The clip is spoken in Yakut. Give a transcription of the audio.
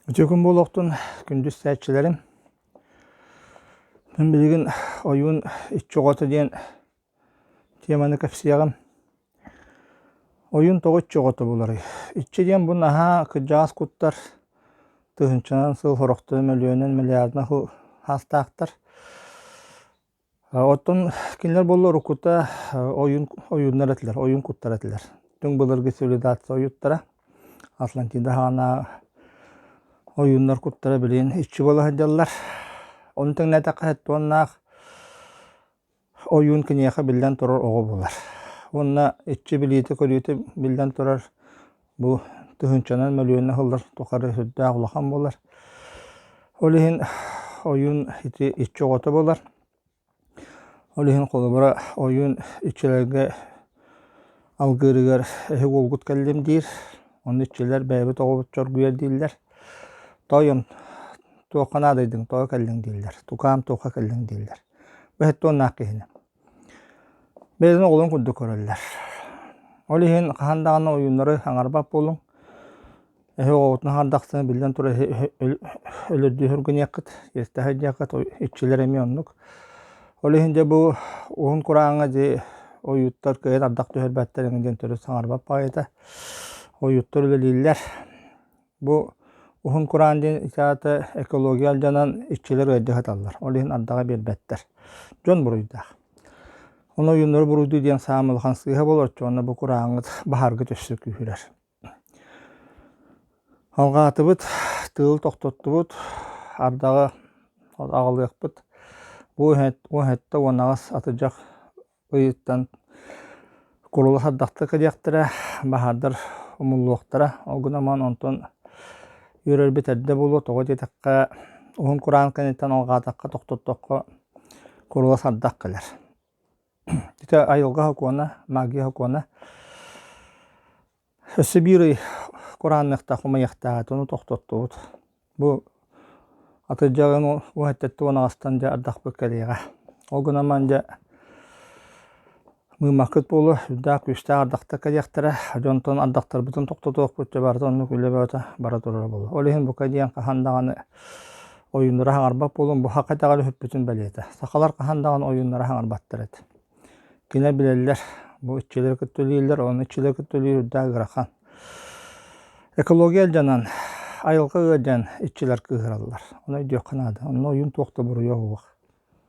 Үтүө күн буолуохтун, күндү истээччилэрим. Мин билигин ойуун иччи оҕото диэн теманы кэпсиэҕим. Ойуун тоҕо иччи оҕото буоларый? Иччи диэн бу наһаа кырдьаҕас куттар тыһыынчанан сыл сорохторо мөлүйүөнүнэн миллиардынан сыл саастаахтар. Оттон кинилэр буолла уруккута ойуун ойууннар этилэр, ойуун куттар этилэр. Түҥ былыргы цивилизация ойууттара. Атлантида хаана ойууннар куттара билигин иччи буола сылдьаллар. Ону тэҥнээтэххэ сэттуоннаах ойуун киниэхэ биллэн турар оҕо буолар. Уонна иччи билиитэ-көрүүтэ биллэн турар бу тыһыынчанан мөлүйүөннэн сыллар тухары сүрдээх улахан буолар. Ол иһин ойуун ити иччи оҕото буолар. Ол иһин холобура ойуун иччилэргэ алгыырыгар эһиги уолгут кэллим диир. Ону иччилэр бэйэбит оҕобут чоргуйар дииллэр. Тоойуом туохха наадыйдыҥ, тоҕо кэллиҥ дииллэр. Тукаам туохха кэллиҥ дииллэр. Бу һэттуоннаах киһини. Бэйэтин оҕолорун курдук көрөллөр. Ол иһин хаһан даҕаны ойууннары аҥарбат буолуҥ. Эһи оҕоҕутун аһардахсына биллэн турар өлөрдүү сөргүнүөххүт, иэстэһэ сылдьыаххыт, иччилэр эмиэ оннук. Ол иһин дьэ бу уһун курааҥҥа дьи ойууттар кыайан ардах түһэрбэттэр эҥин диэн төрүт саҥарбат баҕайыта. Ойууттар үлэлииллэр. Бу уһун кураан диэн ити аата экология алдьанан иччилэр ыалдьа сыталлар. Ол иһин ардаҕы биэрбэттэр. Дьон буруйдаах. Ону ойууннары буруйдуу диэн саамай улахан сыыһа буолар, оччоҕуна бу курааҥҥыт баһааргыт өссө күүһүрэр. Алҕаатыбыт, тыалы тохтоттубут, ардаҕы аҕалыахпыт. Бу 17-18 атырдьах ыйыттан курулас ардахта кэлиэхтэрэ, баһаардар умуллуохтара. Ол гынан баран онтон үөрэрбит эрдэ буолуо, тоҕо диэтэххэ, уһун кураан кэнниттэн алҕаатахха, тохтоттоххо курулас ардах кэлэр. Ити айылҕа сокуона, магия сокуона. Өссө биир ый кураанныахтаах, умайыахтаах этэ, ону тохтоттубут. Бу атырдьаҕын уһаттаттыбын аҕастан дьэ ардахпыт кэлиэҕэ. Ол гынан баран дьэ мыыммаккыт буолуо, сүрдээх күүстээх ардахтар кэлиэхтэрэ. Дьонтон ардахтарбытын тохтотуохпут, дьэ барыта оннук үлэ бөҕөтө бара турара буолуо. Ол иһин бука диэн хаһан даҕаны ойууннары хаҥарбат буолуом, бу саха итэҕэлэ сүппүтүн бэлиэтэ. Сахалар хаһан даҕаны ойууннары хаҥарбаттар этэ. Кинилэр билэллэр, бу иччилэри кытта үлэлииллэр, ону иччилэри кытта үлэлиир үрдээх ыарахан. Экология алдьанан, айылҕа ыалдьан иччилэр кыыһыраллар. Ону өйдүөххэ наада. Онно ойуун туох да буруйа суох.